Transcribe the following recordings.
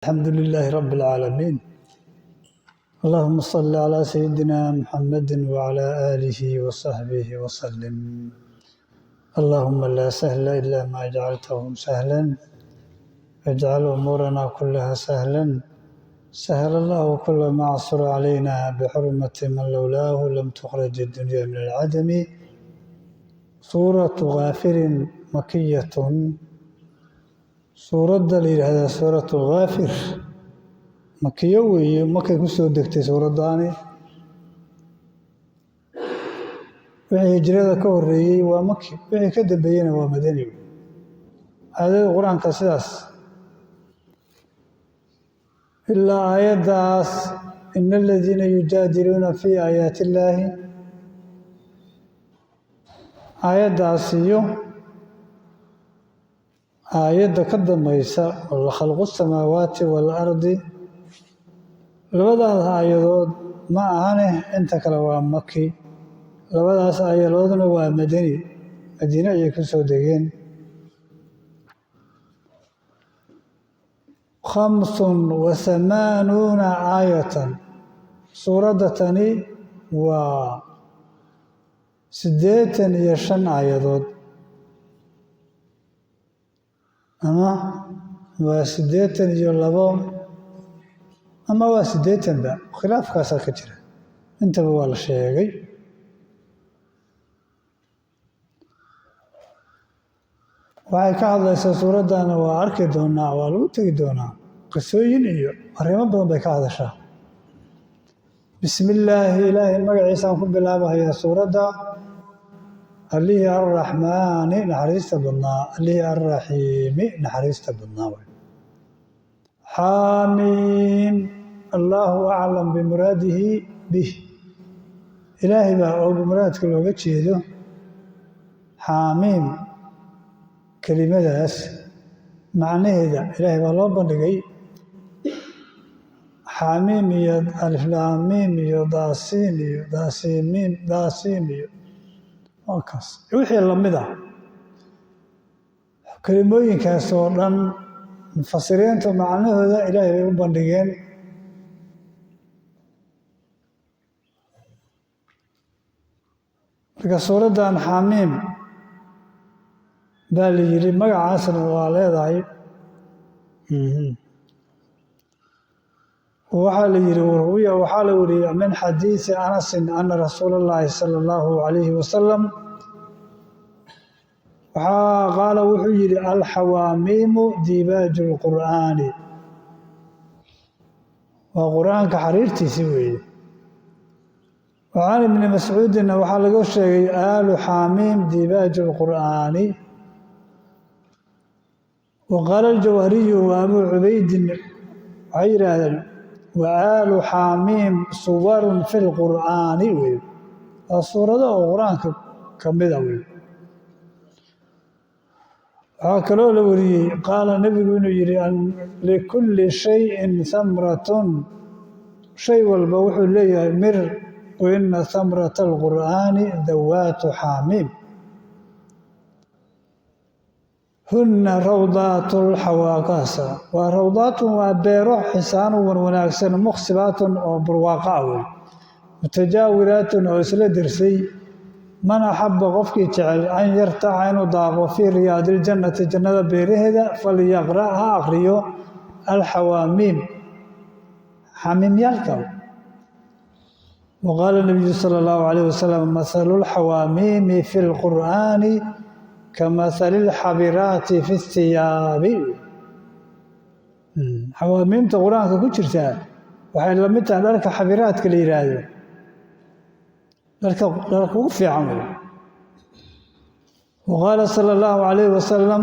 الحمد لله رب العالمين، اللهم صل على سيدنا محمد وعلى آله وصحبه وسلم. اللهم لا سهل إلا ما جعلته سهلا، اجعل أمورنا كلها سهلا. سهل الله كل ما عصر علينا بحرمة من لولاه لم تخرج الدنيا من العدم. سورة غافر مكية. Suuradda la yidhaahdaa Suuratu Khaafir makiyo weeye, makay ku soo degtay suuraddaani. Wixii hijrada ka horreeyey waa maki, wixii ka dambeeyeyna waa madani. Aayadada Qur-aanka sidaas ilaa aayaddaas ina aladiina yujaadiluuna fii aayaati illaahi, aayaddaas iyo aayadda ka dambaysa la khalqu samaawaati waalardi, labadaas aayadood ma ahane, inta kale waa maki. Labadaas aayadoodna waa madani, madiine ayay ku soo degeen. 85 aayatan. Suuradda tani waa 85 aayadood ama waa 82 ama waa 80ba, khilaafkaasaa ka jira, intaba waa la sheegay. Waxay ka hadlaysaa suuraddana, waa arki doonaa, waa lagu tegi doonaa, qisooyin iyo arrimo badan bay ka hadashaa. Bismi illaahi, Ilaahay magaciisaan ku bilaabahayaa suuradda, allihii arraxmaani naxariista badnaa, allihii arraxiimi naxariista badnaa. Xaamiim, allaahu aclam bimuraadihi bih, Ilaahay baa og muraadka looga jeedo xaamiim. Kelimadaas macnaheeda Ilaahay baa loo bandhigay. Xaamiim iyo aliflaamiim iyo daasiin iyo daasiimiim daasiim iyo kaas wixii lamid ah, kelimooyinkaas oo dhan mufasiriintu macnahooda Ilaahay bay u bandhigeen. Marka suuraddan xaamiim baa la yidhi, magacaasna waa leedahay. Waxaa la yihi, waxaa la wariyey min xadiidi Anasin ana rasuula اllaahi sala allahu alayhi wasalam waxaa qaala, wuxuu yihi: alxawaamiimu diibaaju lqur'aani, waa Qur'aanka xariirtiisi weeye. Wa can Ibni Mascuudinna waxaa laga sheegay aalu xaamiim diibaaju lqur'aani. Wa qaala aljawhariyu wa Abuu Cubaydin, waxay yidhaahdeen: wa aalu xaamiim suwarun fi lqur'aani wey, waa suurado oo Qur-aanka ka mida wey. Waxaa kaloo la wariyey qaala nebigu inuu yihi: likulli shayin hamratun, shay walba wuxuu leeyahay mir, wa ina hamrata alqur'aani dawaatu xaamiim, huna rawdaat lxawaakaasa, waa rawdaatun, waa beero xisaanu wan wanaagsan, muqsibaatun oo barwaaqa ah wey, mutajaawiraatun oo isla dersay. Man axaba, qofkii jecel, an yartaca, inuu daaqo, fii riyaadi iljannati, jannada beeraheeda, falyaqra', ha akriyo, alxawaamiim, xamiimyaalka. Wa qaala nabiyu sala allahu calayh wasalam: mahalu lxawaamiimi fi lqur'aani kamahali lxabiraati fi thiyaabi. Xawaamiimta Qur-aanka ku jirtaa waxay la mid tahay dharka xabiraadka la yidhaahdo, dharka dharka ugu fiican wey. Wa qaala sala allahu calayhi wasalam,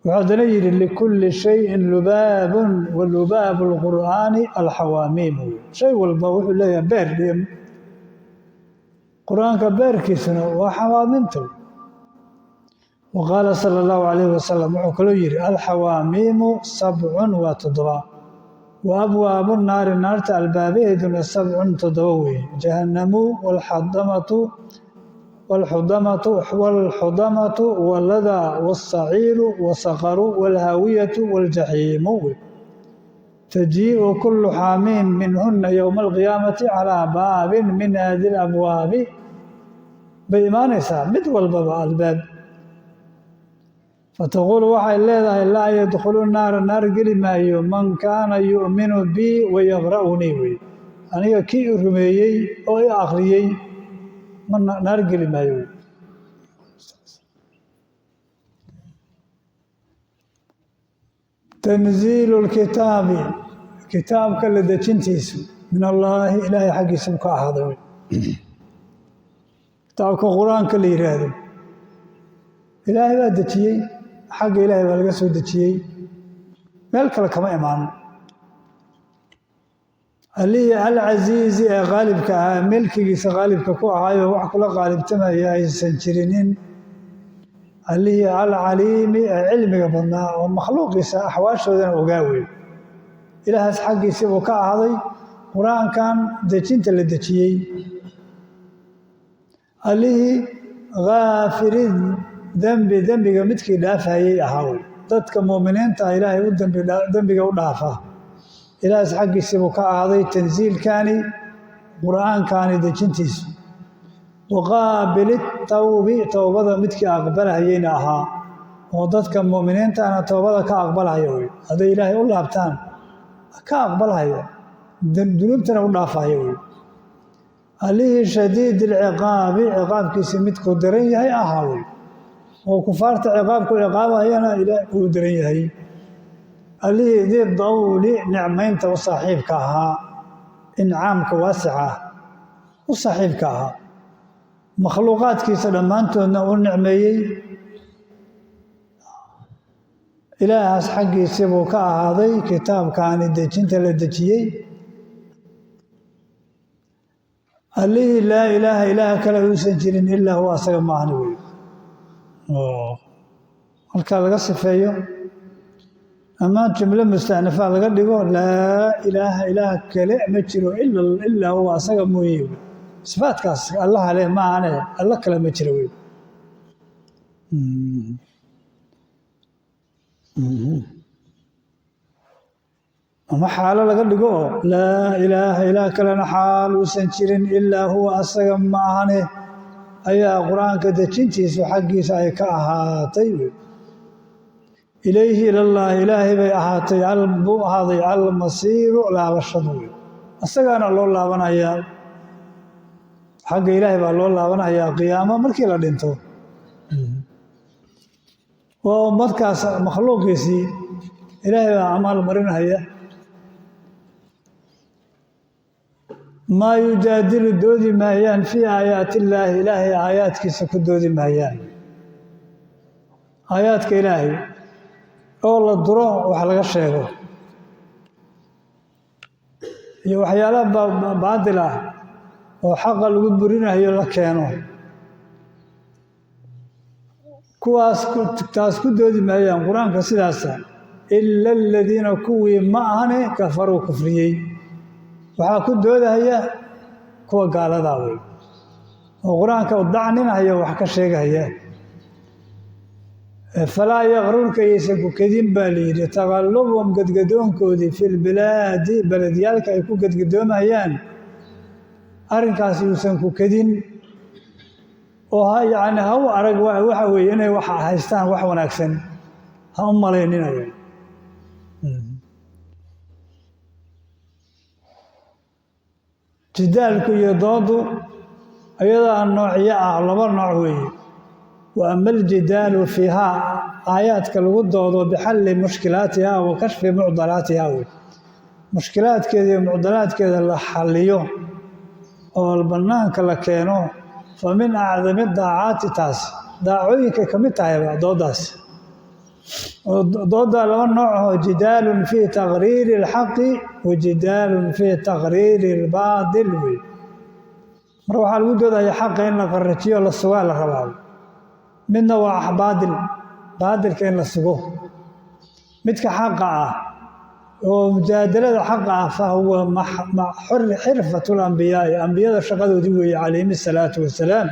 wuxuu haddana yidhi: likulli shayin lubaabun, wa lubaabu lqur'aani alxawaamiim. Shay walba wuxuu leeyahay beer, iyo Qur-aanka beerkiisuna waa xawaamiimta. Wa qaala sala allahu calayhi wasalam, wuxuu kaloo yidhi: alxawaamiimu sabcun, waa 7, wa abwaabu naari, naarta albaabaheeduna, sabcun, 7 weeye, jahannamu waalxadamatu Waalxudamatu waladaa wasaciiru wasaqaru waalhaawiyatu waaljaxiimu. Tajii'u kullu xaamiin minhuna yowma alqiyaamati calaa baabin min hadi alabwaabi bay imaanaysaa mid walbaba albaab. Fataquulu waxay leedahay laa yadkhulu naara, naar geli maayo, man kaana yu'minu bii wayaqra'unii wey, aniga kii i rumeeyey oo i akhriyey ma naar geli maayo wey. Tanziilu lkitaabi, kitaabka la dejintiisu, min allaahi, ilaahay xaggiisa u ka ahaaday wey. Kitaabka Qur-aanka la yidhaahdo Ilaahay baa dejiyey, xagga Ilaahay baa laga soo dejiyey, meel kale kama imaan. Allihii alcasiizi ee qaalibka ahaa, milkigiisa qaalibka ku ahaayo wax kula qaalibtamaya aysan jirinin, allihii alcaliimi ee cilmiga badnaa oo makhluuqiisa axwaashoodana ogaa wey. Ilaahaas xaggiisii buu ka ahaaday Qur-aankan dejinta la dejiyey. Allihii kaafiri dembi, dembiga midkii dhaafayey ahaa wey, dadka muuminiinta Ilaahay u dembiga u dhaafa. Ilaahaas xaggiisii buu ka ahaaday tansiilkani, Qur-aankani dejintiisu. Waqaabili tawbi, towbada midkii aqbalahayeyna ahaa, oo dadka muuminiintana towbada ka aqbalahaya wey, hadday Ilaahay u laabtaan ka aqbalhaya, dunuubtana u dhaafaya wey. Allihii shadiid ilciqaabi, ciqaabkiisi midkuu daran yahay ahaa wey, oo kufaarta ciqaabku ciqaabahayana uu daran yahay. Allihii di dawli, nicmaynta u saaxiibka ahaa, incaamka waasica ah u saaxiibka ahaa, makhluuqaadkiisa dhammaantoodna u nicmeeyey. Ilaahaas xaggiisii buu ka ahaaday kitaabkaani dejinta la dejiyey. Allihii laa ilaaha, ilaah kale uusan jirin, ilaa huwa, asaga maahani wey. Oo halkaa laga sifeeyo ama jumlo musta'nafaa laga dhigo, laa ilaaha, ilaah kale ma jiro, ilaa huwa, asaga mooye wey. Sifaadkaas Allaha leh maahane alla kale ma jiro wey. Ama xaalo laga dhigo oo laa ilaaha, ilaah kalena xaal uusan jirin, ilaa huwa, asaga ma ahane, ayaa Qur-aanka dejintiisu xaggiisa ay ka ahaatay wey. Ilayhi, ilallaahi, Ilaahay bay ahaatay, buu ahaaday almasiiru, laabashadu wey. Asagaana loo laabanayaa, xagga Ilaahay baa loo laabanayaa qiyaamo markii la dhinto. Oo markaas makhluuqiisii Ilaahay baa amaal marinaya. Maa yujaadilu, doodi maayaan, fii aayaati illaahi, Ilaahay aayaadkiisa ku doodi maayaan. Aayaadka Ilaahay oo la duro, wax laga sheego iyo waxyaala baadil ah oo xaqa lagu burinayo la keeno, kuwaas taas ku doodi maayaan Qur-aanka sidaasa. Ila aladiina, kuwii ma ahane, kafaruu, kufriyey. Waxaa ku doodahaya kuwa gaaladaa wey, oo Qur-aanka dacninahaya, wax ka sheegahaya. Falaa yaqrurka, yaysan ku kedin baa layidhi, taqallubhum, gadgadoonkoodii, fi lbilaadi, beledyaalka ay ku gadgadoomayaan, arrinkaas yuusan ku kedin oo ha yacni ha u arag waxa weeye inay wax haystaan, wax wanaagsan ha u malaynina wey. Jidaalku iyo doodu ayadaa noocyo ah, laba nooc weeye. Wa ama aljidaalu fiihaa, aayaadka lagu doodo, bixalli mushkilaatiha wa kashfi mucdalaatiha wey, mushkilaadkeeda iyo mucdalaadkeeda la xalliyo oo bannaanka la keeno. Fa min acdami daacaati, taas daacooyinkay ka mid tahayba doodaas. Oo dooddaa laba nooc aho, jidaalun fii taqriiri alxaqi wa jidaalun fii taqriiri albaatil wey. Mar waxaa lagu doodaya xaqa in la qarajiyo, la sugaa la rabaa. Midna waa baadil, baadilka in la sugo. Midka xaqa ah oo mujaadalada xaqa ah, fa huwa xirfatu lambiyaai, ambiyada shaqadoodii weeye calayhim asalaatu wasalaam.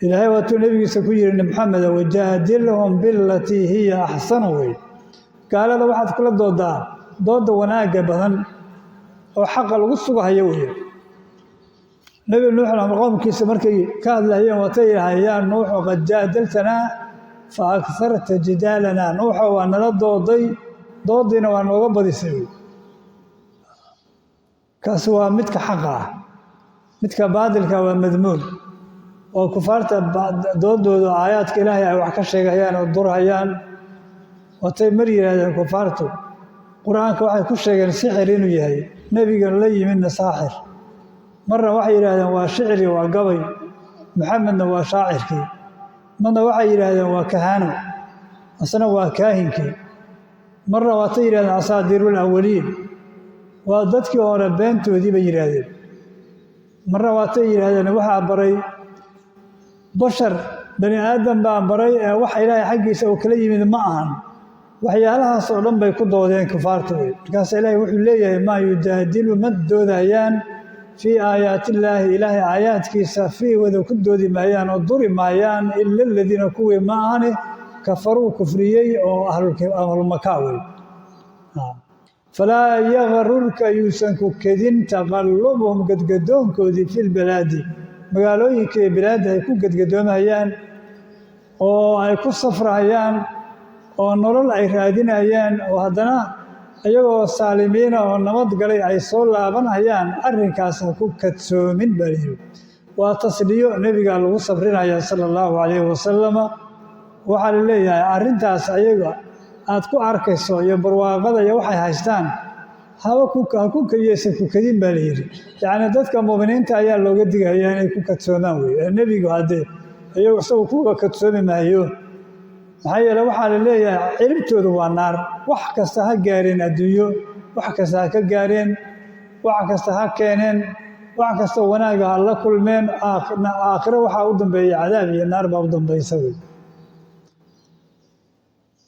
Ilaahay waatuu nebigiisa ku yihi Maxameda, wajaadilhum bilatii hiya axsanu wey. Gaalada waxaad kula doodaa dooda wanaagga badan oo xaqa lagu sugahayo wey. Nebi Nuuxna qowmkiisa markay ka hadlayeen waatay yahay, yaa Nuuxu qad jaadaltanaa fa akarta jidaalanaa. Nuuxo waa nala dooday, doodiina waa nooga badisay wey. Kaasi waa midka xaqa ah. Midka baadilka waa madmuun oo kufaarta doodooda aayaadka Ilaahay ay wax ka sheegayaan oo durhayaan. Watay mar yidhaahdeen kufaartu, Qur-aanka waxay ku sheegeen sixir inuu yahay, nebigan la yimidna saaxir. Marna waxay yidhahdeen waa shicri, waa gabay, Maxamedna waa shaacirkii. Marna waxay yidhaahdeen waa kahaano, asna waa kaahinkii. Marna waatay yidhahdeen asaadiirul awaliin, waa dadkii hore beentoodii bay yidhaahdeen. Marna waatay yidhaahdeen waxaa baray bashar, bani aadam baa baray, ee waxa Ilaahay xaggiisa uu kala yimid ma ahan. Waxyaalahaas oo dhan bay ku doodeen kufaartu wey. Markaasa Ilaahay wuxuu leeyahay, maa yujaadilu, ma doodayaan, fii aayaatillaahi, Ilaahay aayaadkiisa fiiwada ku doodi maayaan oo duri maayaan, ila aladiina kuwii ma ahani kafaruu kufriyey oo ahlulmakaa wey. Falaa yagrurka, yuusan ku kedin, taqallubuhum, gadgadoonkoodii, filbalaadi, magaalooyinka iyo bilaadda ay ku gadgadoomayaan oo ay ku safrahayaan oo nolol ay raadinayaan, oo haddana iyagoo saalimiina oo nabad galay ay soo laabanayaan, arrinkaas ha ku kadsoomin baa layidhi. Waa tasliyo nebiga lagu sabrinaya sala allahu calayhi wasalama. Waxaa la leeyahay arrintaas ayaga aad ku arkayso iyo barwaaqada iyo waxay haystaan haba ha ku kayeysan ku kadin baa layidhi. Yacni dadka mu'miniinta ayaa looga digaya inay ku kadsoomaan wey. Ee nebigu haddee iyagu isagu kuwa kadsoomi maayo. Maxaa yeele waxaa la leeyahay ciribtoodu waa naar. Wax kasta ha gaareen adduunyo, wax kasta ha ka gaareen, wax kasta ha keeneen, wax kasta wanaaga ha la kulmeen, aakhiro waxaa u dambeeya cadaab iyo naar baa u dambaysa wey.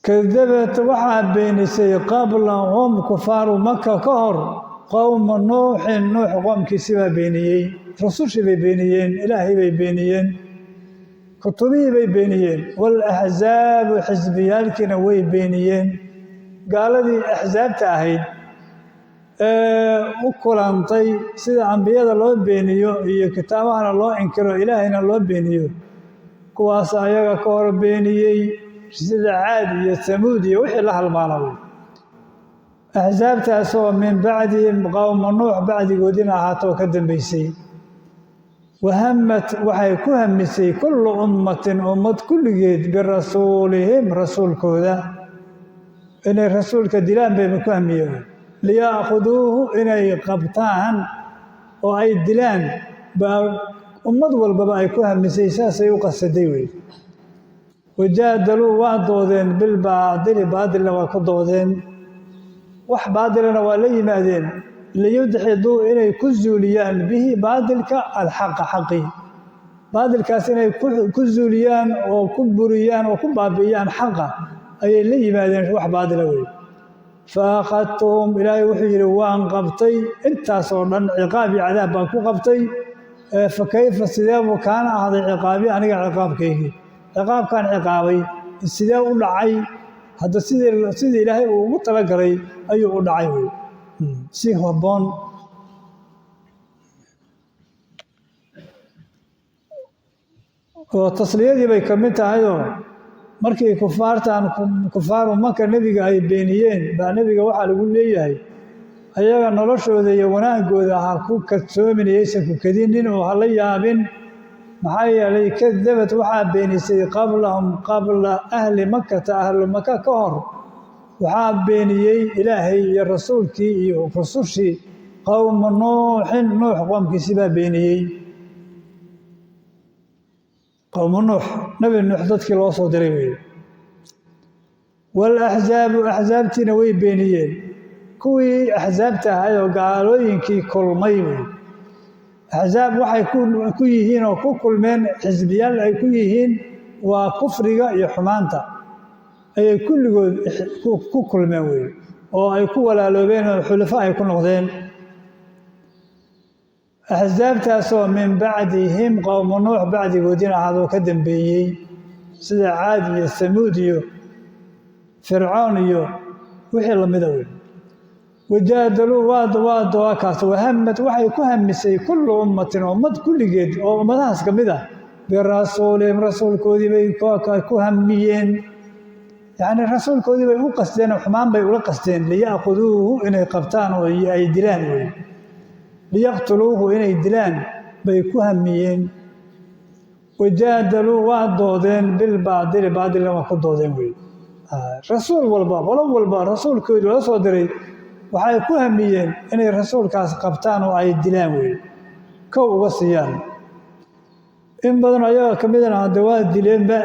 Kadabat, waxaa beenisay, qablahum, kufaaru Maka ka hor, qowma Nuuxin, Nuux qoomkiisi baa beeniyey. Rusushii bay beeniyeen, Ilaahay bay beeniyeen, kutubihii bay beeniyeen. Waalaxzaabu, xisbiyaalkiina way beeniyeen. Gaaladii axsaabta ahayd ee u kulantay sida ambiyada loo beeniyo iyo kitaabahana loo inkiro, Ilaahayna loo beeniyo, kuwaas ayaga ka hor beeniyey, sida Caad iyo Samuud iyo wixii la halmaalaway. Axsaabtaasoo min bacdihim, qowma Nuux bacdigoodina ahaatoo ka dambeysay. Wahamad, waxay ku hamisay, kullu ummatin, ummad kulligeed, birasuulihim, rasuulkooda, inay rasuulka dilaan bayba ku hamiyeen. Liya'khuduuhu, inay qabtaan oo ay dilaan baa ummad walbaba ay ku hamisay, saasay u qasaday wey. Wajaadaluu, waa doodeen, bilbaadili, baadilna waa ku doodeen, wax baadilana waa la yimaadeen, liyudxiduu, inay ku zuuliyaan, bihi, baadilka, alxaqa, xaqii. Baadilkaas inay ku zuuliyaan oo ku buriyaan oo ku baabi'iyaan xaqa ayay la yimaadeen, wax baadila wey. Fa akhadtuhum, Ilaahay wuxuu yidhi waan qabtay intaasoo dhan, ciqaab iyo cadaab baan ku qabtay. Fa kayfa, sidee buu kaana ahday ciqaabi, aniga ciqaabkaygii, ciqaabkaan ciqaabay sidee u dhacay? Hadda sidii Ilaahay uu ugu talagalay ayuu u dhacay wey, si habboon. Oo tasliyadii bay ka mid tahayoo markii kufaartan kufaaru Maka nebiga ay beeniyeen baa nebiga waxaa lagu leeyahay, ayaga noloshooda iyo wanaagooda ha ku kadsoomin, iyaysan ku kadinin oo ha la yaabin. Maxaa yeelay kadabad, waxaa beenisay, qablahum, qabla ahli Makata, ahlu Maka ka hor waxaa beeniyey Ilaahay iyo rasuulkii iyo rusushii, qowma Nuuxin, Nuux qoomkiisii baa beeniyey. Qowmu Nuux, nebi Nuux dadkii loo soo diray weeye. Waalaxzaabu, axsaabtiina way beeniyeen, kuwii axsaabta ahay oo gaalooyinkii kulmay wey. Axsaab waxay ku yihiin oo ku kulmeen, xisbiyaal ay ku yihiin, waa kufriga iyo xumaanta ayay kulligood ku kulmeen wey, oo ay ku walaaloobeen oo xulafo ay ku noqdeen. Axsaabtaasoo min bacdihim qowmu Nuux bacdigoodina ahaadoo ka dambeeyey, sida Caad iyo Samuud iyo Fircoon iyo wixii lamida wey. Wajaadaluu waa kaas. Wahamad waxay ku hamisay kullu ummatin, ummad kulligeed oo ummadahaas ka mid ah, birasuulihim, rasuulkoodii bay ku hamiyeen. Yacni rasuulkoodii bay u qasdeen oo xumaan bay ula qasdeen. Liya'khuduuhu, inay qabtaan oo ay dilaan wey. Liyaqtuluuhu, inay dilaan bay ku hamiyeen. Wajaadaluu, waa doodeen, bilbaadili, baadilna waa ku doodeen wey. Rasuul walba, qolo walba rasuulkoodii loo soo diray waxay ku hamiyeen inay rasuulkaas qabtaan oo ay dilaan wey, kow uga siiyaan. In badan ayaga ka midana hadde waa dileenba.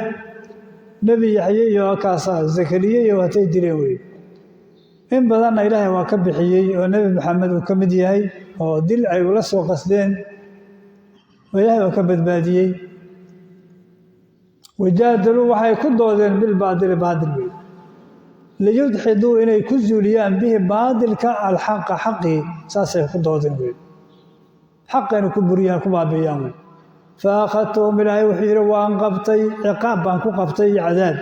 Nebi Yaxye iyo kaasa Zakariye iyo hatay dileen wey. In badanna Ilaahay waa ka bixiyey, oo Nebi Maxamed uu ka mid yahay, oo dil ay ula soo qasdeen oo Ilaahay waa ka badbaadiyey. Wajaadaluu, waxay ku doodeen, bilbaadili, baadil wey, liyudxiduu, inay ku zuuliyaan, bihi, baadilka, alxaqa, xaqii. Saasay ku doodeen wey, xaqa inay ku buriyaan, ku baabi'iyaan wey. Fa akhadtuhum, Ilaahay wuxuu yidhi waan qabtay, ciqaab baan ku qabtay iyo cadaab.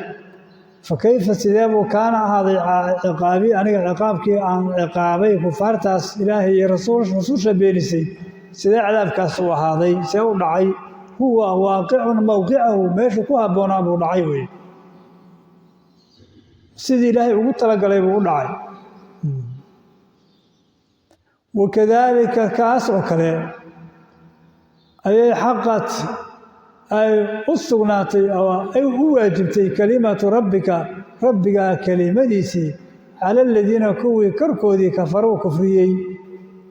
Fa kayfa, sidee buu, kaana ahaaday, ciqaabii, aniga ciqaabkii aan ciqaabay kufaartaas Ilaahay iyo rasuusha beenisay? Sidee cadaabkaas u ahaaday? See u dhacay? Huwa waaqicun mowqicahu, meeshuu ku habboonaa buu dhacay wey. Sidii Ilaahay ugu talagalay buu u dhacay. Wakadaalika, kaas oo kale ayay, xaqat, ay u sugnaatay oo ay u waajibtay, kalimatu rabbika, rabbigaa kelimadiisii, cala aladiina, kuwii korkoodii, kafaruu, kufriyey,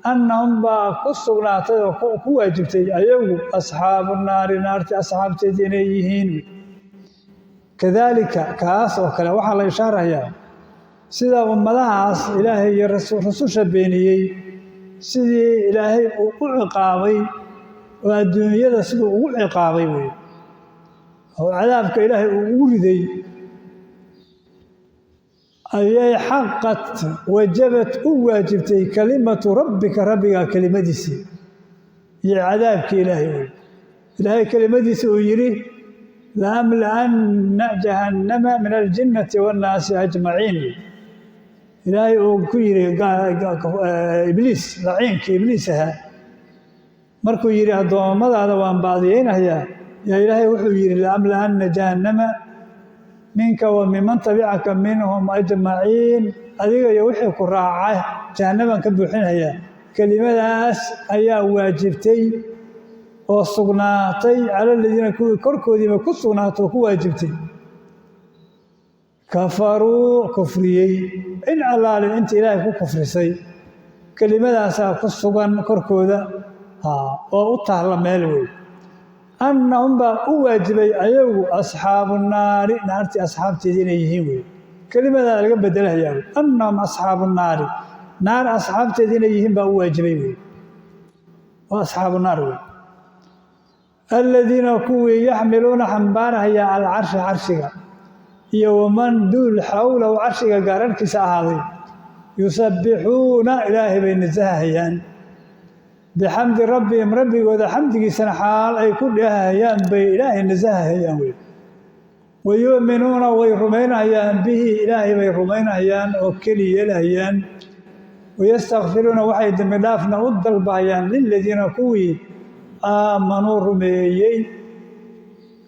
annahum baa ku sugnaatay oo ku waajibtay ayagu asxaabu naari, naarti asxaabteed inay yihiin. Kadaalika, kaas oo kale, waxaa la ishaarayaa sida ummadahaas Ilaahay iyo rasusha beeniyey, sidii Ilaahay uu u ciqaabay oo adduunyada siduu ugu ciqaabay wey, oo cadaabka Ilaahay uu ugu riday, ayay xaqat, wajabat, u waajibtay, kalimatu rabbika, rabbigaa kelimadiisii iyo cadaabkii Ilaahay wey. Ilaahay kelimadiisa uu yidhi laamla'anna jahannama min aljinnati waannaasi ajmaciin. Ilaahay uu ku yidhi Ibliis, laciinkii Ibliis ahaa, markuu yidhi addoommadaada waan baadiyeynayaa, yaa Ilaahay wuxuu yidhi laamla'anna jahannama minka wa minman tabicaka minhum ajmaciin, adiga iyo wixii ku raaca jahannamaan ka buuxinayaa. Kelimadaas ayaa waajibtay oo sugnaatay cala aladiina, kuwii korkoodiiba ku sugnaatay oo ku waajibtay, kafaruu, kufriyey. In allaale inta Ilaahay ku kufrisay kelimadaasaa ku sugan korkooda oo u tahla meel wey. Annahum baa u waajibay ayagu asxaabu naari, naartii asxaabteedii inay yihiin wey. Kelimadaa laga bedelahayaa wey. Annahum asxaabu naari, naar asxaabteedii inay yihiin baa u waajibay wey. Waa asxaabu naar wey. Aladiina, kuwii, yaxmiluuna, xambaarahaya, alcarsha, carshiga, iyo waman duul, xowlahu, carshiga gaararhkiisa ahaaday, yusabbixuuna, Ilaahay bay nasahahayaan, bixamdi rabbihim, rabbigooda xamdigiisana xaal ay ku dheehahayaan bay Ilaahay nasahahayaan wey. Wayu'minuuna, way rumaynayaan, bihi, Ilaahay bay rumaynayaan oo keli yeelahayaan. Wayastakfiruuna, waxay dembi dhaafna u dalbahayaan, liladiina, kuwii, aamanuu, rumeeyey,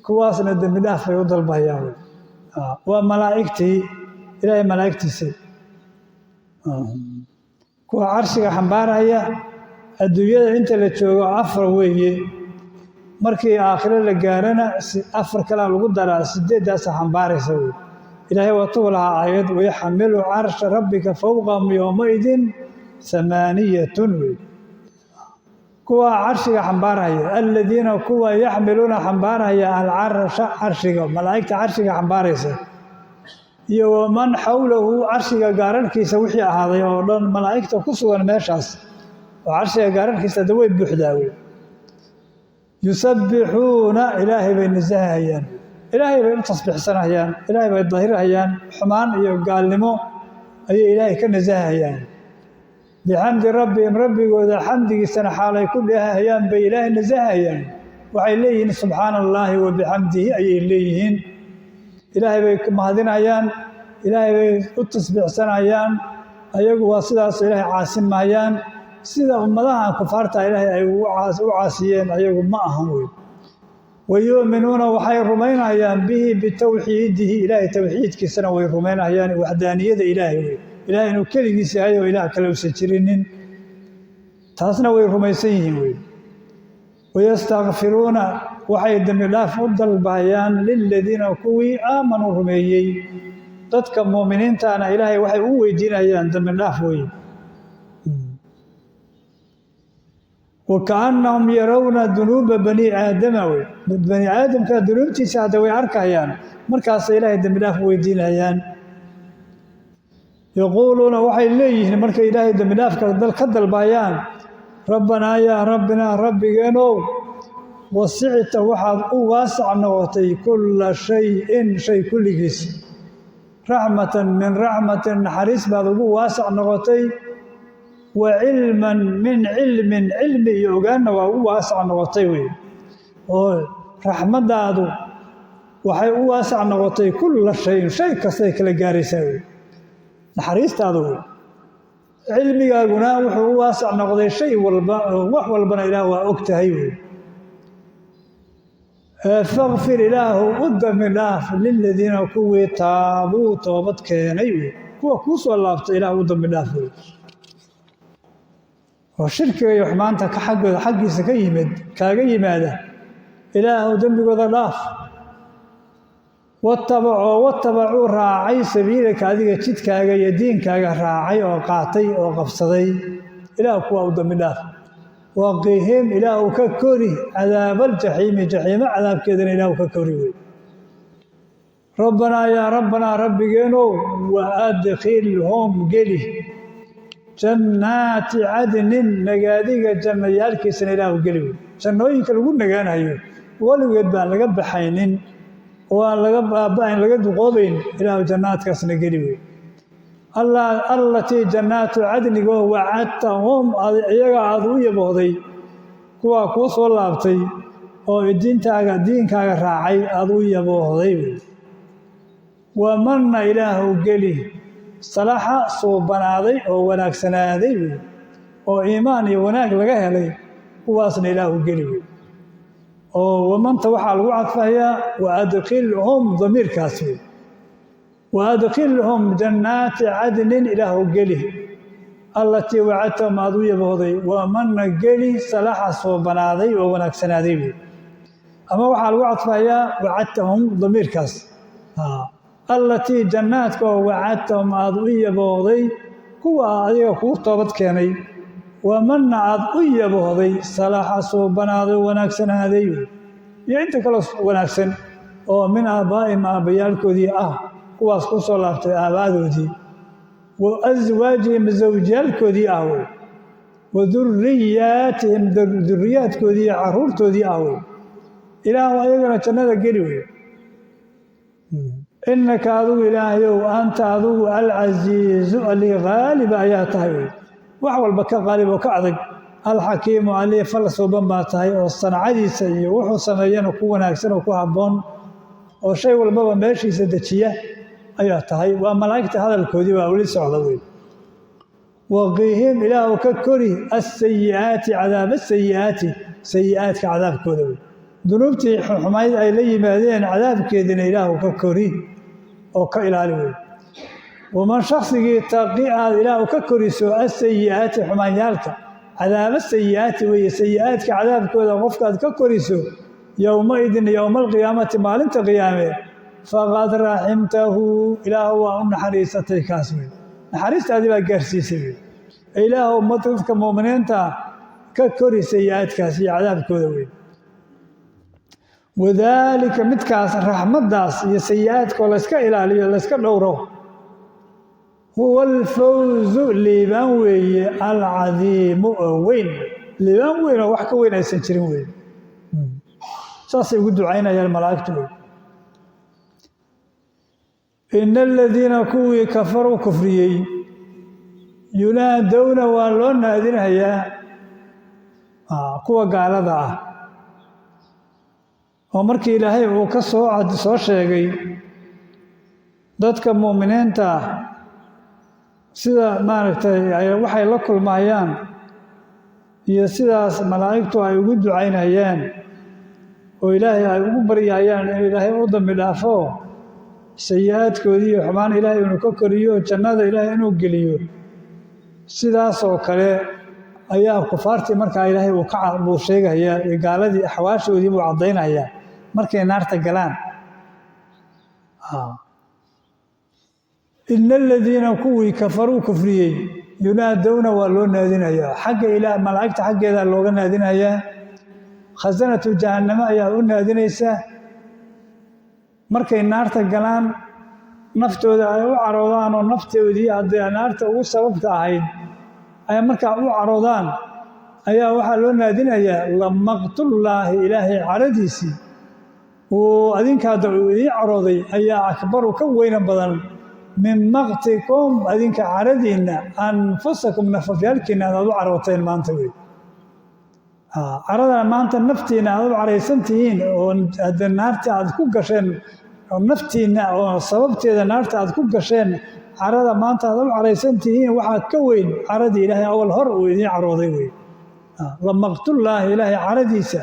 kuwaasna dembi dhaaf bay u dalbahayaan wey. Waa malaa'igtii Ilaahay, malaa'igtiisii, kuwa carshiga xambaaraya. Adduunyada inta la joogo afar weeye, markii aakhiro la gaarana afar kalea lagu daraa, sideeddaasa xambaaraysa wey. Ilaahay waatuu lahaa aayad wayaxmilu carsha rabbika fowqahum yowmaidin amaaniyatun wey. Kuwa carshiga xambaaraya, aladiina, kuwa, yaxmiluuna, xambaaraya, alcarsha, carshiga, malaa'igta carshiga xambaaraysa, iyo waman xowlahu, carshiga gaararhkiisa wixii ahaaday oo dhan, malaa'igta ku sugan meeshaas oo carshiga gaararhkiisa hadda way buuxdaa wey. Yusabbixuuna, Ilaahay bay nasahahayaan, Ilaahay bay u tasbiixsanayaan, Ilaahay bay dahirhayaan, xumaan iyo gaalnimo ayay Ilaahay ka nasahahayaan. Bixamdi rabbihim, rabbigooda xamdigiisana xaalay ku dheehahayaan bay Ilaahay nasahayaan. Waxay leeyihiin subxaana allaahi wa bixamdihi ayay leeyihiin. Ilaahay bay mahadinayaan, Ilaahay bay u tasbiixsanayaan. Ayagu waa sidaas, Ilaahay caasin maayaan sida ummadahan kufaarta Ilaahay ay u caasiyeen, ayagu ma ahan wey. Wayu'minuuna, waxay rumaynayaan, bihi bitawxiidihi, Ilaahay towxiidkiisana way rumaynayaan, waxdaaniyada Ilaahay wey, Ilahay inuu keligiis yahay oo Ilaah kale usan jirinin, taasna way rumaysan yihiin wey. Wayastakfiruuna, waxay dembi dhaaf u dalbayaan, liladiina, kuwii, aamanuu, rumeeyey, dadka muuminiintaana Ilaahay waxay u weydiinayaan dembi dhaaf wey. Wakaannahum yarawna dunuuba bani aadama wey, bani aadamka dunuubtiisa hadda way arkayaan, markaasay Ilaahay dembi dhaaf u weydiinayaan. Yaquuluuna, waxay leeyihiin markay Ilaahay dembi dhaafka ka dalbayaan: rabbanaa yaa rabbinaa, rabbigeenow, wasicta, waxaad u waasac noqotay, kulla shayin, shay kulligiis, raxmatan, min raxmatin, naxariis baad ugu waasac noqotay, wa cilman, min cilmin, cilmi iyo ogaanna waa ugu waasac noqotay wey. Oo raxmaddaadu waxay u waasac noqotay kulla shayin, shay kastay kala gaaraysaa wey naxariistaadu wey. Cilmigaaguna wuxuu u waasac noqday shay walba, oo wax walbana Ilaah waa og tahay wey. Fakfir, Ilaahu u dambi dhaaf, liladiina, kuwii, taabuu, toobad keenay wey, kuwa kuu soo laabtay Ilaah u dambi dhaaf wey, oo shirkiga iyo xumaanta ka xaggooda xaggiisa ka yimid kaaga yimaada, Ilaahu dembigooda dhaaf. Watabacoo, watabacuu, raacay, sabiilaka, adiga jidkaaga iyo diinkaaga raacay oo qaatay oo qabsaday, Ilaah kuwa u dambi dhaaf. Waqihim, Ilaahu ka kori, cadaabaljaxiimi, jaxiimo cadaabkeedana Ilaahu ka kori wey. Rabbanaa yaa rabbanaa, rabbigeenow, wa adkhilhum, geli, jannaati cadnin, nagaadiga jannayaalkiisana Ilaahu geli wey. Jannooyinka lagu nagaanayo, weligeed baan laga baxaynin oo aan laga baaba'ayn, laga duqoobayn, Ilaahu jannaadkaasna geli wey. Allatii jannaatu cadnigoo wacadtahum, iyaga aada u yaboohday, kuwaa kuu soo laabtay oo diintaaga diinkaaga raacay aada u yaboohday wey. Wamanna, Ilaahu geli, salaxa, suubanaaday oo wanaagsanaaday wey, oo iimaan iyo wanaag laga helay, kuwaasna Ilaahu geli wey. Oo wamanta waxaa lagu cadfayaa wa adkhilhum, damiirkaas wey. Wa adkhilhum jannaati cadnin, Ilaahu geli, allatii wacadtahum, aada u yaboohday, wamanna geli, salaxa, suubanaaday oo wanaagsanaaday wey. Ama waxaa lagu cadfayaa wacadtahum, damiirkaas, allatii jannaadka oo wacadtahum, aada u yaboohday, kuwa adiga kuu toobad keenay, wamanna aada u yaboohday, salaxa, suubanaaday oo wanaagsanaaday wey, iyo inta kaloo wanaagsan oo min aabbaa'ihim, aabbayaalkoodii ah, kuwaas ku soo laabtay aaba'adoodii, wa aswaajihim, zawjyaalkoodii ah wey, wa duriyaatihim, duriyaadkoodii iyo caruurtoodii ah wey. Ilaahu ayagana jannada geli wey. Innaka, adigu Ilaahayow, anta, adigu, alcasiizu, allii haaliba ayaa tahay wey, wax walba ka qaalib oo ka adag, alxakiimu, allii fal suuban baa tahay, oo sancadiisa iyo wuxuu sameeyana ku wanaagsan oo ku habboon, oo shay walbaba meeshiisa dejiya ayaa tahay. Waa malaa'igta hadalkoodii baa weli socda wey. Waqihim, Ilaahu ka kori, asayi'aati, cadaaba asayi'aati, sayi'aadka cadaabkooda wey. Dunuubtii xumayd ay la yimaadeen cadaabkeediina Ilaahu ka kori oo ka ilaali wey. Waman, shaksigii, taqi, aad Ilaahu ka koriso, asayi'aati, xumaanyaalka, cadaaba sayi'aati weeye, sayi'aadka cadaabkooda qofkaad ka koriso, yowmaidin, yowma alqiyaamati, maalinta qiyaame, faqad raximtahu, Ilaahu waa u naxariisatay kaas wey, naxariistaadii baa gaarsiisay wey. Ilaahu dadka muuminiinta ka kori sayi'aadkaas iyo cadaabkooda wey. Wadaalika, midkaas raxmaddaas iyo sayi-aadkoo layska ilaaliyo, layska dhowro, huwa alfawzu, liibaan weeye, alcadiimu, oo weyn, liibaan weyn oo wax ka weyn aysan jirin wey. Saasay ugu ducaynayaan malaa'igtu wey. Ina aladiina, kuwii, kafaruu, kufriyey. Yunaadowna waa loo naadinayaa kuwa gaalada ah, oo markii Ilaahay uu ka soo sheegay dadka mu'miniinta ah sida maaragtay waxay la kulmayaan iyo sidaas malaa'igtu ay ugu ducaynayaan oo Ilaahay ay ugu baryayaan in Ilaahay u dambi dhaafo sayi-aadkoodii iyo xumaan Ilaahay inuu ka koriyo, jannada Ilaahay inuu geliyo, sidaasoo kale ayaa kufaartii markaa Ilaahay uu ka buu sheegayaa iyo gaaladii axwaashoodii buu caddaynayaa markay naarta galaan. Ina aladiina kuwii kafaruu kufriyey yunaadowna waa loo naadinayaa, xagga ilaah malaa'igta xaggeedaa looga naadinayaa, khasanatu jahannamo ayaa u naadinaysa. Markay naarta galaan naftooda ay u caroodaan oo naftoodii haddee naarta ugu sababta ahayd ay markaa u caroodaan, ayaa waxaa loo naadinayaa lamaqtullaahi, Ilaahay caradiisii uu adinka hadda uu idii carooday ayaa akbaru ka weyna badan min maqtikum, adinka caradiinna, anfusakum nafafyaalkiinna aad u carooteen maanta wey. Caradana maanta naftiinna aad u caraysan tihiin oo hadde naarta aad ku gasheen oo naftiinna oo sababteeda naarta aad ku gasheen, carada maanta aad u caraysan tihiin waxaa ka weyn caradii Ilaahay awal hor uu idiin carooday wey. Lamaqtullaahi, Ilaahay caradiisa,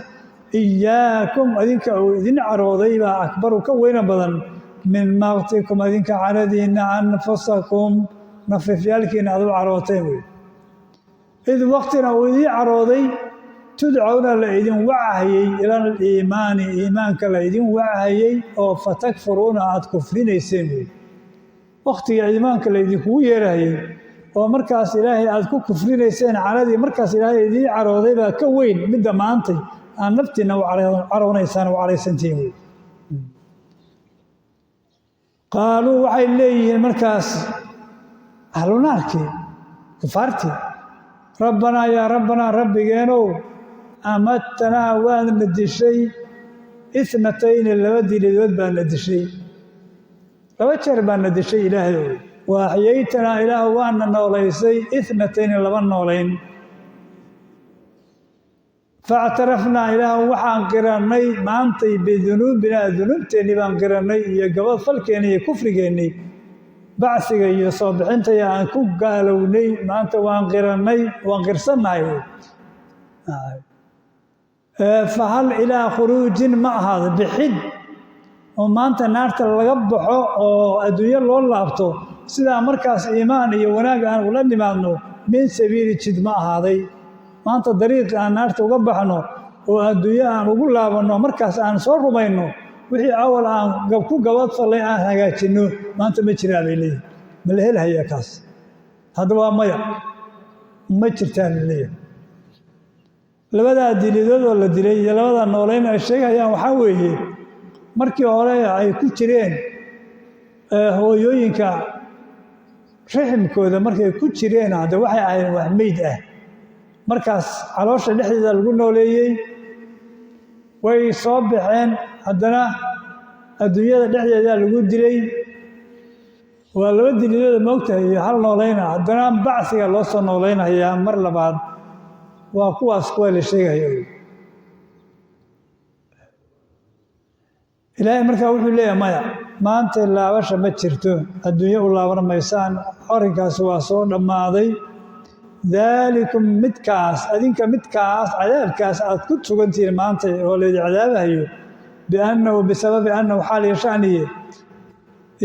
iyaakum adinka uu idin carooday baa akbaru ka weyna badan min maqtikum, adinka caradiinna, anfusakum nafifyaalkiina aad u carooteen wey. Id waqtina uu idiin carooday tudcawna la idin wacahayey ila aliimaani, iimaanka la idin wacahayey oo fatakfuruuna aad kufrinayseen wey. Wakhtiga iimaanka la idinkugu yeerahayey oo markaas Ilaahay aad ku kufrinayseen, caradii markaas Ilaahay idiin carooday baa ka weyn midda maantay aan naftiinna u caroonaysaan u caraysantihiin wey. Qaaluu waxay leeyihiin markaas ahlunaarkii kufaartii, rabbanaa yaa rabbanaa, rabbigeenow, amadtanaa waadna dishay, ithnatayni laba dilidood baadna dishay, laba jeer baadna dishay Ilaahay ow, wa axyaytanaa Ilaah waana noolaysay ithnatayni laba noolayn, faاctarafnaa Ilaah waxaan qirannay maantay bidunuubinaa, dunuubteennii baan qirannay iyo gabad falkeennii iyo kufrigeennii, bacsiga iyo soo bixintaya aan ku gaalownay maanta waan qirannay, waan qirsannahay. Fahal ilaa khuruujin ma ahaado bixid oo maanta naarta laga baxo oo adduunyo loo laabto, sidaa markaas iimaan iyo wanaag aan ula nimaadno, min sabiili jid ma ahaaday maanta dariiq aan naarta uga baxno oo adduunyo aan ugu laabanno, markaas aan soo rumayno wixii awal aan ku gabad fallay aan hagaajinno, maanta ma jiraa bay leeyihin. Ma la helhayaa kaas? Hadda waa maya, ma jirtaa la leeyahay. Labadaa dilidood oo la dilay iyo labadaa nooleyn ay sheegayaan waxaa weeye markii hore ay ku jireen hooyooyinka raximkooda markay ku jireen, hadde waxay ahayn wax meyd ah, markaas caloosha dhexdeeda lagu nooleeyey, way soo baxeen, haddana adduunyada dhexdeeda lagu dilay. Waa laba dilidooda moogtahay iyo hal noolayna, haddana bacsiga loo soo noolaynayaa mar labaad. Waa kuwaas kuwa la sheegayo. Ilaahay markaa wuxuu leeyahay maya, maanta laabasha ma jirto, adduunyo u laaban maysaan, arrinkaasi waa soo dhammaaday. Daalikum midkaas adinka midkaas cadaabkaas aad ku sugantihiin maanta oo laydin cadaabahayo, biannahu bisababi annahu xaal iyo shaniye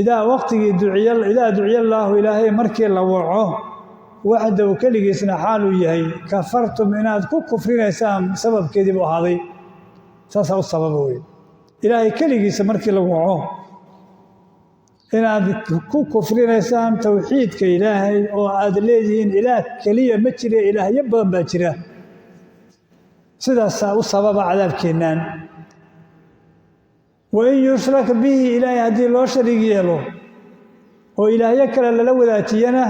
idaa waqtigii duciya, idaa duciya allaahu Ilaahay markii la waco, waxdahu keligiisna xaaluu yahay, kafartum inaad ku kufrinaysaan sababkeedii buu ahaaday. Saasaa u sababa wey, Ilaahay keligiisa markii la waco inaad ku kufrinaysaan towxiidka Ilaahay oo aad leedihiin Ilaah keliya ma jire, ilaahyo badan baa jira. Sidaasaa u sababa cadaabkeennaan. Wain yushrak bihi, Ilaahay haddii loo shariig yeelo oo ilaahyo kale lala wadaajiyana,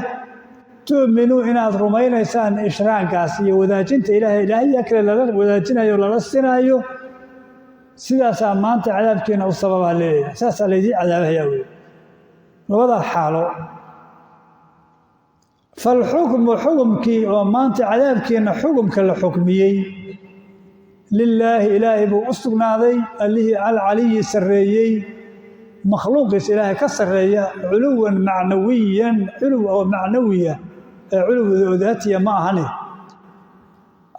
tu'minuu inaad rumaynaysaan ishraagaas iyo wadaajinta Ilaahay ilaahya kale lala wadaajinayo lala sinaayo, sidaasaa maanta cadaabkeena u sababaa leeyahay, saasaa laydiin cadaabahayaa wey. Labadaa xaalo Falxukmu, xukumkii oo maanta cadaabkiina xukumka la xukmiyey, lilaahi, ilaahay buu u sugnaaday, allihii alcaliyi sarreeyey, makhluuqiisa ilaahay ka sarreeya, culuwan macnawiyan, culuw oo macnawiya ee culuwda daatiya ma ahane,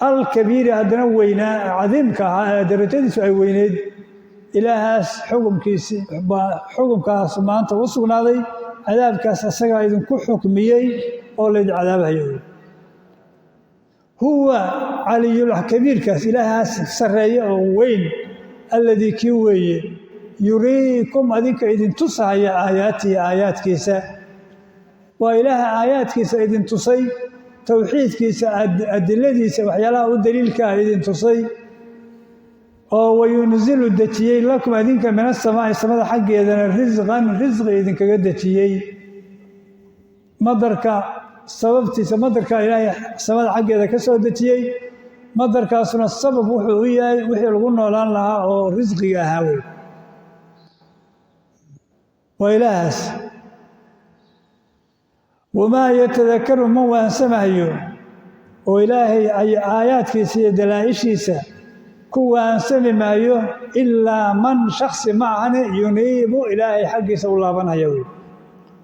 alkabiiri haddana weynaa, cadiimka ahaa ee darajadiisu ay weyneyd. Ilaahaas xukumkiisi baa xukumkaas maanta u sugnaaday. Cadaabkaas isagaa idinku xukmiyey oo laydin cadaabahayo. Huwa caliyulkabiirkaas, ilaahaas sarreeya oo weyn, alladii kii weeye yuriikum adinka idin tusahaya aayaatihi, aayaadkiisa. Waa ilaaha aayaadkiisa idin tusay, towxiidkiisa adiladiisa, waxyaalaha u daliilkaa idin tusay, oo wayunzilu dejiyey lakum adinka min asamaa'i, samada xaggeedana, risqan, risqi idinkaga dejiyey. Madarka sababtiisa, madarka ilaahay samada xaggeeda ka soo dejiyey, madarkaasuna sabab wuxuu u yahay wixii lagu noolaan lahaa oo risqiga ahaa wey. Waa ilaahaas. Wamaa yatadakaru, ma waansamahayo oo ilaahay ay aayaadkiisa iyo dalaa-ishiisa ku waansami maayo, ilaa man shaksi ma ahane yuniibu, ilaahay xaggiisa u laabanaya wey.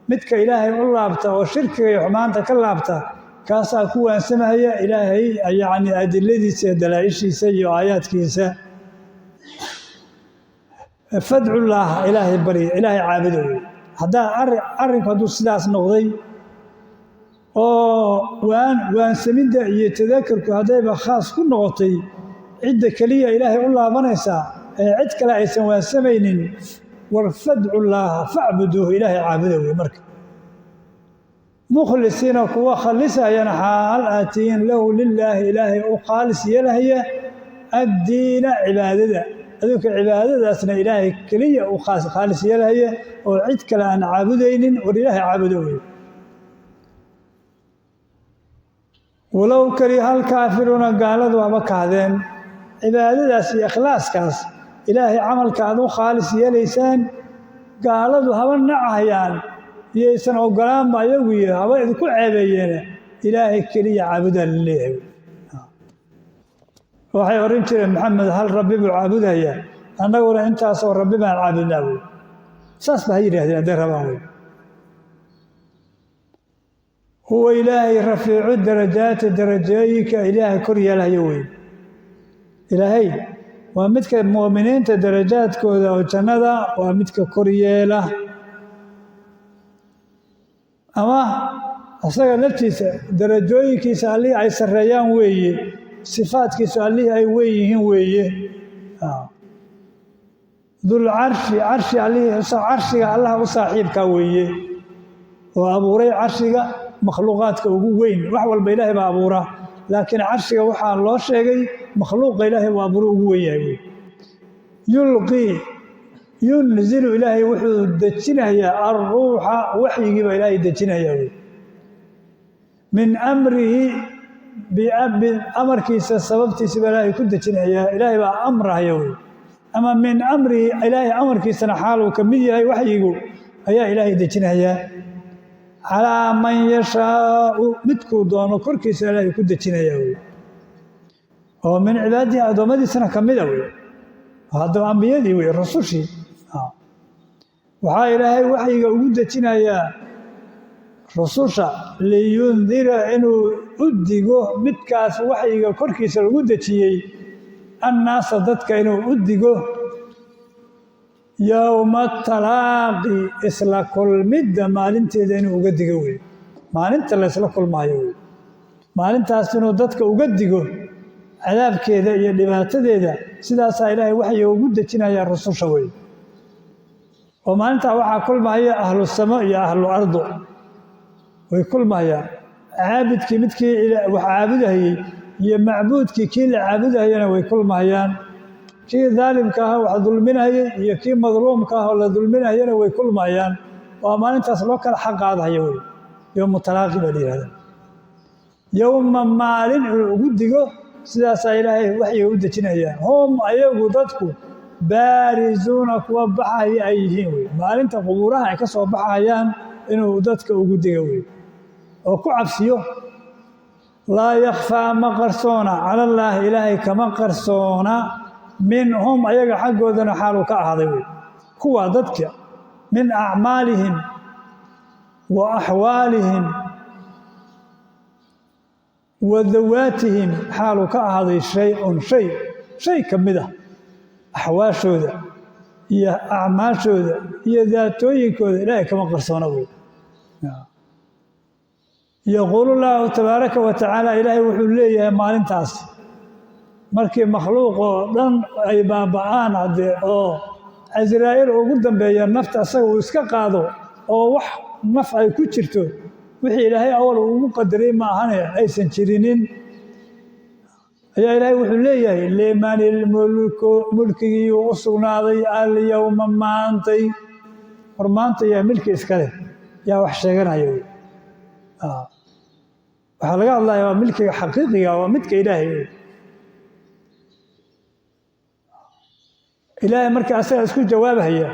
Midka ilaahay u laabta oo shirkiga iyo xumaanta ka laabta, kaasaa ku waansamahaya ilaahay, yacni adiladiisa iyo dalaa-ishiisa iyo aayaadkiisa. Fadcullaah, ilaahay barya, ilaahay caabudo wey. Haddaa arrinku hadduu sidaas noqday oo waansamidda iyo tadakarku haddayba khaas ku noqotay cidda keliya ilaahay u laabanaysaa ee cid kale aysan waansamaynin, war fadcullaaha, facbuduuhu, ilaahay caabuda wey. Marka mukhlisiina, kuwa khalisayana xaal aad tihiin, lahu lilaahi, ilaahay u khaalis yeelahaya, addiina, cibaadada. Adinka cibaadadaasna ilaahay keliya u khaalis yeelahaya oo cid kale aan caabudaynin, war ilaahay caabudo wey. Walow kariha alkaafiruuna, gaaladu haba kahdeen cibaadadaas iyo ikhlaaskaas ilaahay camalka aad u khaalis yeelaysaan, gaaladu haba nacahayaan, iyaysan ogolaanba ayagu iyo haba idinku ceebeeyeene, ilaahay keliya caabudaa la leeyahay. Waxay odhan jireen, Maxamed hal rabbi buu caabudayaa, annaguna intaasoo rabbi baan caabudnaa wey. Saas ba ha yidhahdeen hadday rabaan wey. Huwa ilaahay rafiicu darajaati, darajooyinka ilaahay kor yeelhayo wey. Ilaahay waa midka mu'miniinta darajaadkooda oo jannada waa midka kor yeela, ama isaga laftiisa darajooyinkiisa allihii ay sarreeyaan weeye, sifaadkiisu allihii ay weyn yihiin weeye. Dulcarshi, carshi allihii, carshiga allaha u saaxiibkaa weeye, oo abuuray carshiga, makhluuqaadka ugu weyn. Wax walba ilaahay baa abuura, laakiin carshiga waxaa loo sheegay makhluuqa ilaahay uu abuuro ugu weyn yahay wey. Yulqii, yunzilu, ilaahay wuxuu dejinayaa, alruuxa, waxyigii baa ilaahay dejinayaa wey, min amrihi, amarkiisa sababtiisa baa ilaahay ku dejinayaa. Ilaahay baa amrahaya wey, ama min amrihi, ilaahay amarkiisana xaal uu ka mid yahay waxyigu ayaa ilaahay dejinayaa. Calaa man yashaau, midkuu doono korkiisa ilaahay ku dejinayaa wey, oo min cibaadihi, addoommadiisana ka mida wey. Haddaba ambiyadii wey, rasushii. Waxaa ilaahay waxyiga ugu dejinayaa rususha liyundira, inuu u digo midkaas waxyiga korkiisa lagu dejiyey, annaasa, dadka inuu u digo, yowma talaaqi, isla kulmidda maalinteeda inuu uga digo wey. Maalinta la ysla kulmaayo wey, maalintaas inuu dadka uga digo cadaabkeeda iyo dhibaatadeeda. Sidaasaa ilaahay waxyiga ugu dejinayaa rususha wey. Oo maalintaa waxaa kulmahaya ahlu samo iyo ahlu ardo way kulmahayaan, caabidkii midkii wax caabudahayey iyo macbuudkii kii la caabudahayana way kulmahayaan, kii daalimka aha wax dulminayay iyo kii madluumka ah oo la dulminayana way kulmayaan. Waa maalintaas loo kala xaq qaadahaya wey. Yowmu talaaqi baa la yihahdaa, yowma maalin inuu ugu digo, sidaasaa ilaahay waxyiga u dejinayaa. Hum ayagu dadku baarizuuna, kuwa baxaya ay yihiin wey, maalinta qubuuraha ay ka soo baxayaan inuu dadka ugu digo wey. Oo ku cabsiyo. Laa yakhfaa, ma qarsoona, cala allaahi, Ilaahay kama qarsoona, minhum, ayaga xaggoodana xaaluu ka ahaaday wey kuwa dadka, min acmaalihim wa axwaalihim wa dawaatihim xaaluu ka ahaaday, shay-un shay, shay ka mid ah axwaashooda iyo acmaashooda iyo daatooyinkooda Ilaahay kama qarsoona wey. Yaquulu llaahu tabaaraka wa tacaala, Ilaahay wuxuu leeyahay maalintaas markii makhluuq oo dhan ay baaba'aan, haddee oo Casraa'iil ugu dambeeya nafta asaga uu iska qaado, oo wax naf ay ku jirto wixii Ilaahay awal ugu qadaray ma ahane aysan jirinin, ayaa Ilaahay wuxuu leeyahay: liman ilmulku, mulkigii u sugnaaday, alyowma, maantay? War maanta yaa milki iska leh? Yaa wax sheeganaya wey? Waxaa laga hadlaya waa milkiga xaqiiqiga, waa midka Ilaahay wey. Ilaahay marka asaga isku jawaabhaya.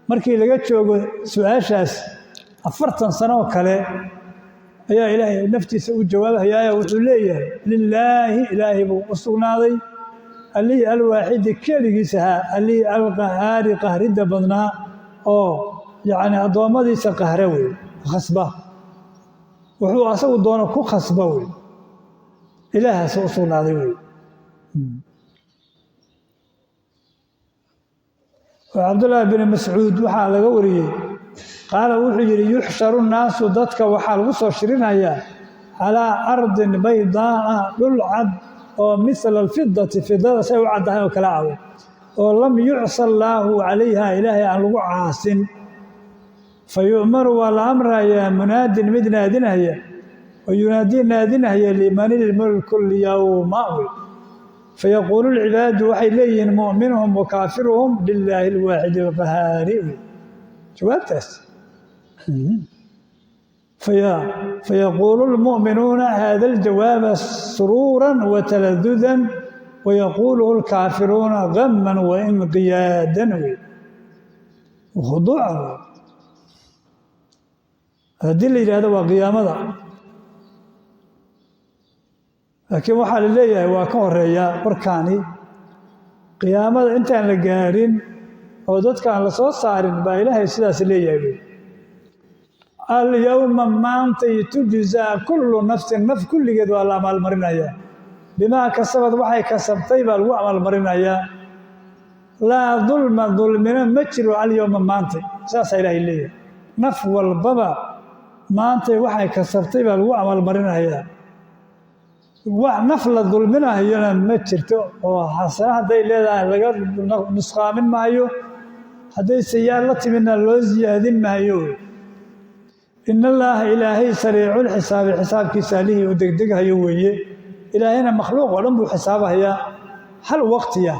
Markii laga joogo su-aashaas 40 sano oo kale ayaa Ilaahay naftiisa u jawaabhayaaya. Wuxuu leeyahay: lilaahi, Ilaahay buu u sugnaaday, allihii alwaaxidi, keligiis ahaa, allihii alqahaari, qahridda badnaa, oo yacni addoommadiisa qahra wey, khasba, wuxuu asagu doono ku khasba wey. Ilaahaas u sugnaaday wey. Cabdullaahi bin Mascuud waxaa laga wariyey, qaala, wuxuu yidhi: yuxsharu nnaasu, dadka waxaa lagu soo shirinayaa, calaa ardin baydaa'a, dhul cad oo misla alfidati, fidada say u caddahay oo kala awe, oo lam yucsa allaahu calayha, Ilaahay aan lagu caasin. Fa yu'maru, waa la amrayaa, munaadin, mid naadinaya oo yunaadii, naadinaya: liman ilmulku lyowma wey? Fayaquulu lcibaadu, waxay leeyihiin, mu'minuhum wa kaafiruhum: lilaahi alwaaxid alqahaari wey jawaabtaas. Fayaquulu lmu'minuuna hada aljawaaba suruura wataladudan, wayaquuluhu alkaafiruuna gaman wainqiyaadan wey, khuduucan wey. Haddii la yidhahdo waa qiyaamada, laakiin waxaa la leeyahay waa ka horeeyaa warkaani. Qiyaamada intaan la gaarin oo dadkaan la soo saarin baa Ilaahay sidaas leeyahay wey. Alyowma, maantay, tujzaa kullu nafsin, naf kulligeed waa la abaalmarinayaa, bimaa kasabad, waxay kasabtay baa lagu abaalmarinayaa. Laa dulma, dulmina ma jiro, alyowma, maantay. Saasaa Ilaahay leeyahay. Naf walbaba maantay waxay kasabtay baa lagu abaalmarinayaa. Wax naf la dulminahayona ma jirto, oo xasano hadday leedahay laga nusqaamin maayo, hadday sayaal la timidna loo siyaadin maayo. In allaaha, Ilaahay, sariiculxisaabi, xisaabkiisa allihii uu degdeghayo weeye. Ilaahayna makhluuq oo dhan buu xisaabahayaa hal waqtiya,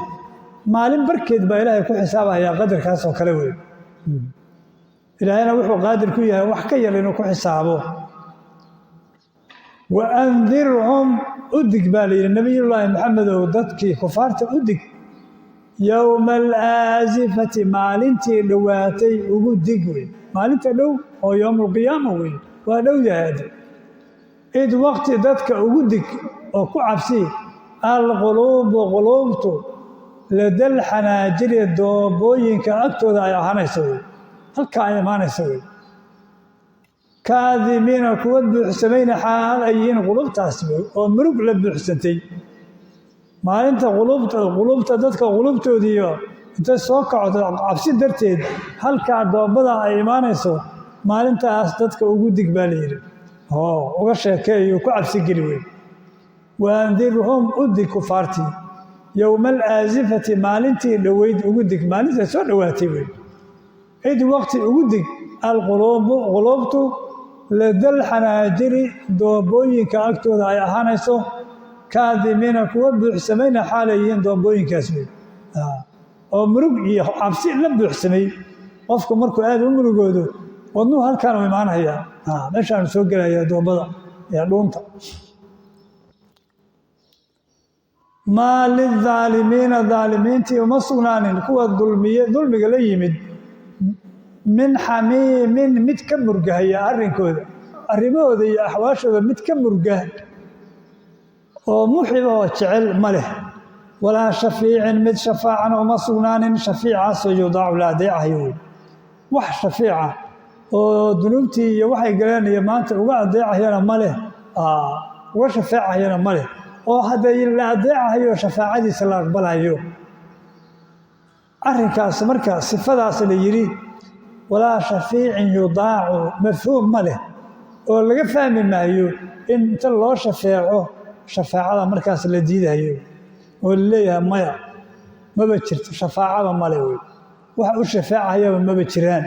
maalin barkeed baa Ilaahay ku xisaabahayaa qadarkaas oo kale wey. Ilaahayna wuxuu qaadir ku yahay wax ka yar inuu ku xisaabo. Wa andirhum, u dig baa la yidhi Nebiyullaahi Maxamedow, dadkii kufaarta u dig, yowma alaasifati, maalintii dhowaatay ugu dig wey. Maalinta dhow oo yowmulqiyaama wey, waa dhow yahay. Id waqti dadka ugu dig oo ku cabsi, alquluubu, quluubtu, ladal xanaajiri, doobooyinka agtooda ay ahaanaysa wey, halkaa ay imaanaysa wey. Kaadimiina, kuwa buuxsamayna xaal ay yihiin qulubtaas wey, oo murug la buuxsantay. Maalinta qulubta dadka, qulubtoodiiyo intay soo kacdo cabsi darteed halkaa doobada ay imaanayso, maalintaas dadka ugu dig baa la yidhi, oo uga sheekeeyo, ku cabsi geli wey. Waandirhum, u dig kufaartii, yowma alaasifati, maalintii dhoweyd ugu dig, maalinta soo dhowaatay wey. Id waqti ugu dig, alquluubu, quluubtu, ladal xanaajiri, doobooyinka agtooda ay ahaanayso, kaadimiina, kuwa buuxsamayna xaalay yihiin doobooyinkaas wey, oo murug iyo cabsi la buuxsamay. Qofku markuu aada u murugoodo, wadnuhu halkaanu imaanhayaa, meeshaanu soo gelaya, doobada iyo dhuunta. Maa lildaalimiina, daalimiintii uma sugnaanin, kuwa dulmiye, dulmiga la yimid, min xamiimin, mid ka murgahaya arrinkooda. Arrimahooda iyo axwaashooda mid ka murga oo muxiba oo jecel ma leh. Walaa shafiicin, mid shafaacana uma sugnaanin, shafiicaasoo yudaacu, la adeecahayo wey. Wax shafiica oo dunuubtii iyo waxay galeen iyo maanta uga adeecahayana ma leh, uga shafeecahayana ma leh, oo hadday la adeecahayo shafaacadiisa la aqbalayo. Arrinkaas marka sifadaas la yidhi walaa shafiicin yudaacu, mafhuum ma leh oo laga fahmi maayo in inta loo shafeeco shafaacada markaas la diidayo oo laleeyahay maya, maba jirto shafaacaba male wey, waxa u shafeecahayaba maba jiraan.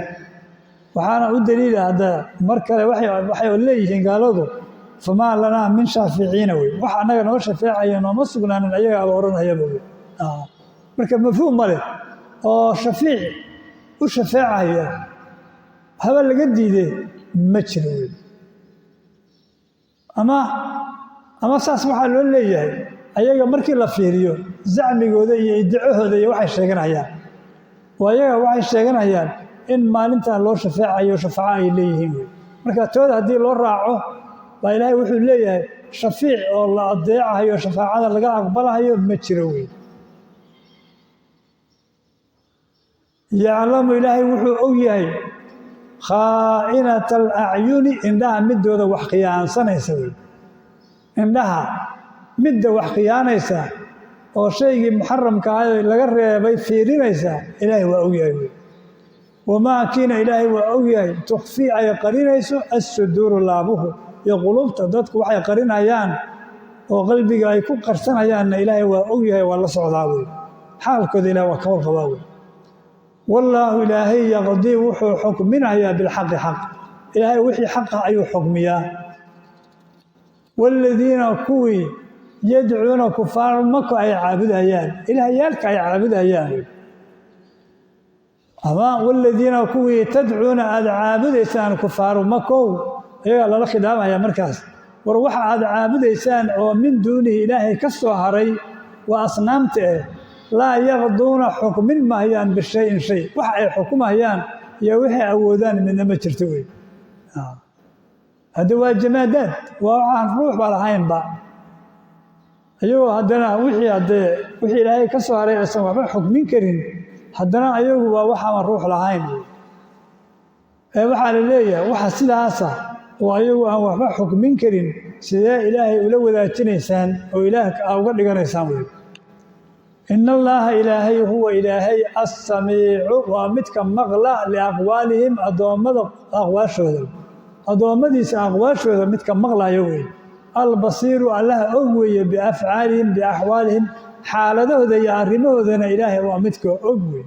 Waxaana u daliila hadda mar kale waxay leeyihiin gaaladu famaa lanaa min shaaficiina wey, wax annaga noo shafeecaya nooma sugnaanin, ayagaaba odhanayaba wey. Marka mafhuum ma leh oo shafiic u shafeecaya haba laga diide ma jiro wey. Ama saas waxaa loo leeyahay ayaga markii la fiiriyo zacmigooda iyo iddicahooda iyo waxay sheeganayaan, oo ayaga waxay sheeganayaan in maalintan loo shafeecayo, shafaaco ay leeyihiin wey. Marka tooda haddii loo raaco baa Ilaahay wuxuu leeyahay shafiic oo la adeecahayo, shafaacada laga aqbalahayo ma jiro wey. Yaclamu, Ilaahay wuxuu og yahay khaa'inata alacyuni, indhaha midooda wax khiyaansanaysa wey. Indhaha midda wax khiyaanaysa oo shaygii muxaramka ahay laga reebay fiirinaysa, Ilaahay waa ogyahay wey. Wamaa kiina Ilaahay waa ogyahay tukfii, ay qarinayso assuduuru, laabuhu iyo qulubta dadku waxay qarinayaan oo qalbiga ay ku qarsanayaanna Ilaahay waa ogyahay, waa la socdaa wey. Xaalkooda Ilahay waa ka warqabaa wey. Wallaahu, Ilaahay, yaqdii, wuxuu xukminayaa bilxaqi, xaq. Ilaahay wixii xaqa ayuu xukmiyaa. Waaladiina, kuwii, yadcuuna, kufaar Mako ay caabudayaan, ilaahyaalka ay caabudayaan, ama waaladiina, kuwii, tadcuuna, aada caabudaysaan, kufaaru Makow, iyagaa lala khidaamaya markaas. War waxa aad caabudaysaan oo min duunihi, Ilaahay ka soo haray, waa asnaamta eh, laa yaqduuna, xukmin mahayaan, bishayin, shay. Wax ay xukumahayaan iyo waxay awoodaan midna ma jirto wey. Hadda waa jamaadaad, waa waxaan ruux ba lahaynba. Iyagoo haddana wixii haddee wixii Ilaahay ka soo haray aysan waxba xukmin karin, haddana ayagu waa waxaan ruux lahayn. Ee waxaa la leeyahay waxa sidaasa oo ayagu aan waxba xukmin karin, sidee Ilaahay ula wadaajinaysaan oo Ilaah aa uga dhiganaysaan wey? In Allaaha, Ilaahay, huwa, Ilaahay, assamiicu, waa midka maqla, liaqwaalihim, addoommada aqwaashooda, addoommadiisa aqwaashooda midka maqlayo wey. Albasiiru, Allaha og weeye, biafcaalihim, biaxwaalihim, xaaladahooda iyo arrimahoodana Ilaahay waa midka og wey.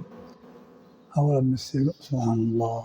Subxaan Allah.